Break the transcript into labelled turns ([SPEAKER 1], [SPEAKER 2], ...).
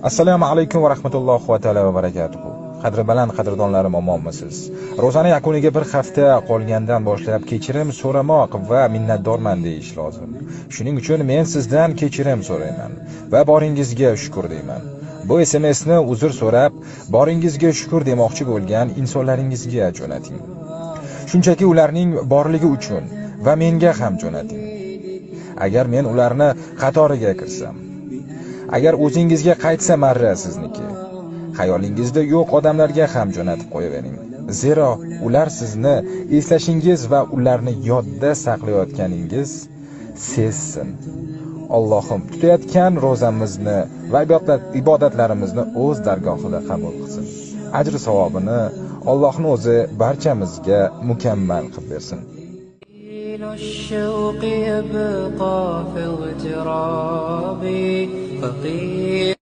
[SPEAKER 1] Assalomu alaykum va rahmatullohi va taala va barakatuhu. Qadri baland qadrdonlarim, omonmisiz? Ro'zani yakuniga bir hafta qolgandan boshlab kechirim so'ramoq va minnatdorman deyish lozim. Shuning uchun men sizdan kechirim so'rayman va boringizga shukr deyman. Bu SMSni uzr so'rab, boringizga shukr demoqchi bo'lgan insonlaringizga jo'nating. Shunchaki ularning borligi uchun va menga ham jo'nating. Agar men ularni qatoriga kirsam, agar o'zingizga qaytsa marra sizniki, xayolingizda yo'q odamlarga ham jo'natib qo'yavering. Zero ular sizni eslashingiz va ularni yodda saqlayotganingiz sezsin. Allohim tutayotgan ro'zamizni va ibodatlarimizni o'z dargohida qabul qilsin. Ajr savobini Allohning o'zi barchamizga mukammal qilib bersin.
[SPEAKER 2] الشوق يبقى في اغترابي فقير.